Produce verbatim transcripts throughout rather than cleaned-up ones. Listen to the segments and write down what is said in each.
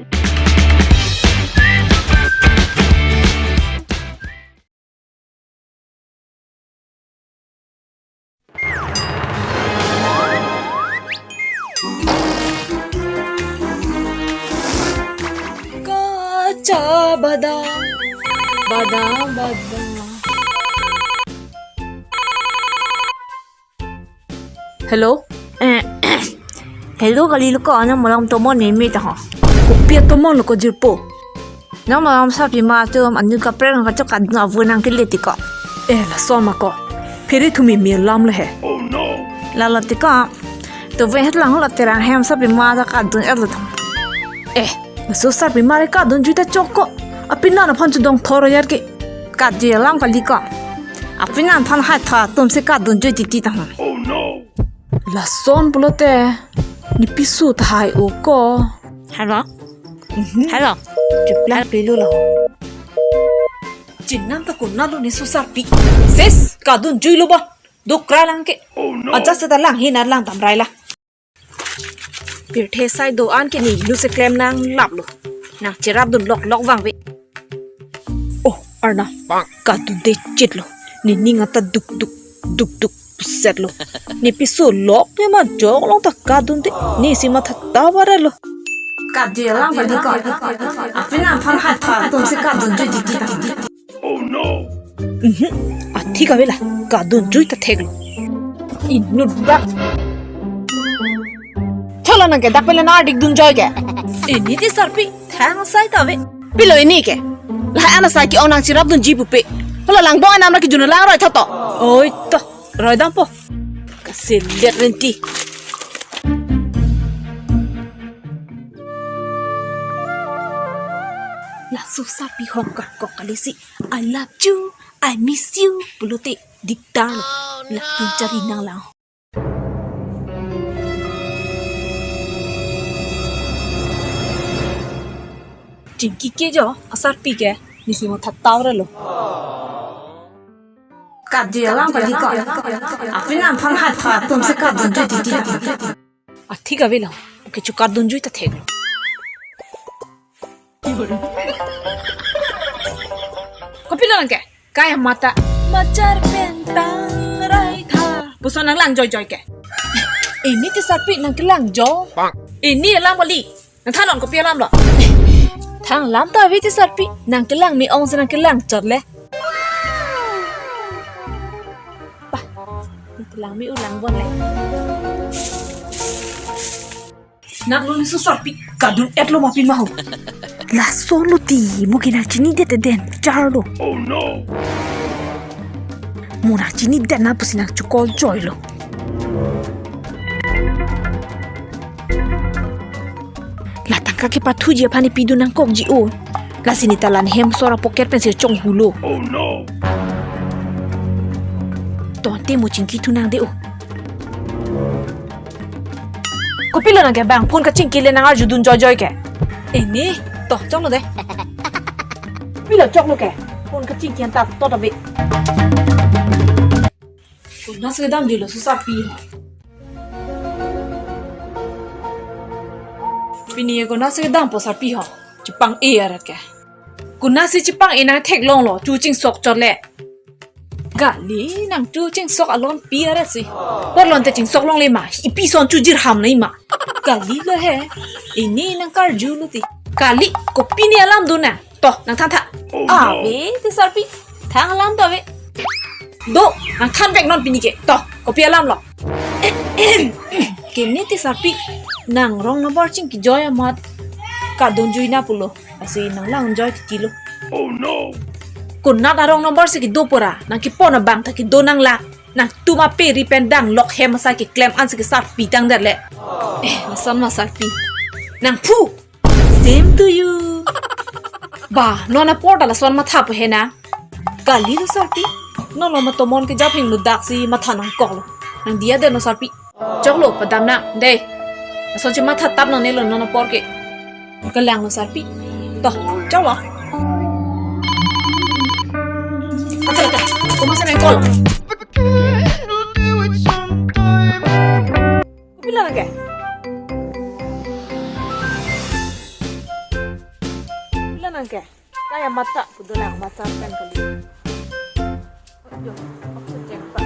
Kacha badam, badam, badam. Hello? Eh, hello, kali lo ko, nang malam tomon meme ta ha. Kopi atomon lo ko jirpo? Nang malam sarpi ma atum anu kaprek nang kachok kadun avu nang kile ti ko. Eh, lason ma ko. Phere thu meme alam le he. Lalo ti ko. To ve het lang lo terang hem sarpi ma ta kadun et lo thang. Eh, laso sarpi ma re kadunjui ta chok ko. Apinan aphan chudong thor yar ke. Kadunjui alam kali ko. Apinan aphan hai tha atum si kadunjui titi ta hang. Lason pulote, ne piso tahai o ko. Hello? Mhm. Hello? Chiplang pilu lo. Chinam ta konat lo ne so sarpi. Ses, kadunjui lo ba. Dokra lang ke. Aja seta lang hin lang tam rai la. Pirthe sai do-an ke ne lu se klem nang lap lo. Nang cherap dun lok lok vangve. Oh, Arna. Kadunde chit lo. Ne ning ata duk duk, duk duk, puset lo. Ne piso lok ne ma jok long ta kadunde. Ne si matha ta vare lo. Kadje lang kali ko. Apinan aphan hai tha atum si kadunjui titi. Mhm. Athik ave la, kadunjui ta thek lo. Inut bak. Cholo nang ke dak pele na dik dunjoi ke. Ini ti sarpi, thang sai ta ave. Pilo ini ke. La ana sai ke-ong nang cherap dunji pupe. Hala langbong anam ra kejun lang roi tha to. Oi to, roi dampo. Kasilet renti. Laso sarpi hong kar kok kali si, "I love you, I miss you," pulote diktar lo. Lapen chari nang lang. Chingki ke jo, asarpi ke, ne si matha ta vare lo. Kadje lang kali ko. Apinan aphan hai tha atum si kadunjui titi. Athik ave lo. Oke, chu kadunjui ta thek lo. Kopilo nang ke? Kaya mata. Machar pen tang rai tha. Puson nang lang joi joi ke. Ini ti sarpi nang kelang jo. Ini alam kali. Nang than non kopi alam lo. Thang lam ta ave ti sarpi. Nang kelang me-ong si nang kelang chot le. Pah. Nang kelang me-u lang bon le. Nang lo ne so sarpi. Kadun et lo ma pin ma ho. Lason lo ti. Mo ke nang chinidet den. Char lo. Mo nang chinidet na pusi nang chukol joi lo. La tangka kepathuji aphan ne pidun nangkokji o. Lasi ne ta la ne hem sora pocket pen si chonghu lo. Tonte mo chingki thu nang de o. Kopilo nang ke bang phone kachingki le nang arjudun joi joi ke. Ini, to, choklo de. Pilo choklo ke. Phone kachingki anta to to be. Konat si damji lo so sarpi ha. Pini konat si dampo sarpi ha. Chepang-e arat ke. Konat si chepang-e nang theklong lo, chu chingsok chot le. Kali nang chu chingsok alon pi arat si. Porlon te chingsok longle ma, ipi son chu jirham nai ma. Kali lo he. Ini nang karju lo ti. Kali, kopi ne alam do na. To, nang than tha. Ave, ti sarpi. Thang alam to ave. Do, nang than vek non pini ke. To, kopi alam lo. Kene ti sarpi. Nang wrong number chingki joi amat. Kadunjui na pulo. Lasi nang lang joi titi lo. Konat a-wrong number si kedo pura. Nang kepon abang ta kedo nang la. Nangtum aperi pen danglok hem asai keklem an si ke sarpi tang det le. Eh, lason ma sarpi. Nang phu. Same to you. Ba, non apor ta lason matha po he na. Kali lo sarpi. Non lo matomon ke japing lo dak si matha nangkok lo. Nang diya de no sarpi. Choklo padam nang de. Lason si matha tap non ne lo non apor ke. Kelang lo sarpi. To, choklo. Acha, acha. Kuma sa nangkok lo. Kopilo nang ke? Oke. Kaya mata kudulang mata pen kali. Yo, aku cek pa.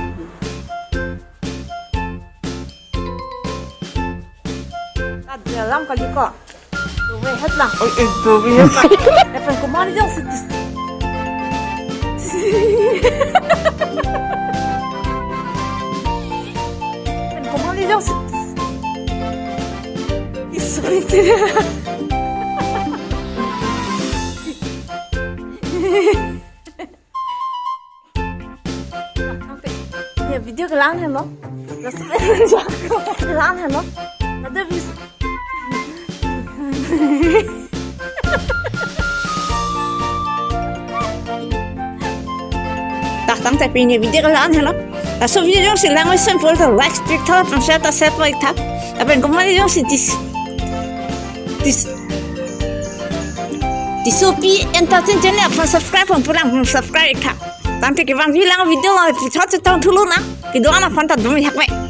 Kat dalam kali ko. Tuwe het lang. Oi, eh, tuwe het lang. Epen kumani jong si tis. Epen kumani jong si tis. Tis, tis. Ye video kelang heno. Laso kelang heno. Ada bis. Tah tangte pini video kelang heno. Laso video jongsi langvoi sempol ta like pik tha, share ta share pik tha. Lapen kumani jongsi tis tis Tisopi Entertain channel aphan subscribe pon pulang pon subscribe ik tha. Tangte kevang bilang video ma puthot chetong thulonang. Kedo-an aphan ta dum hak me.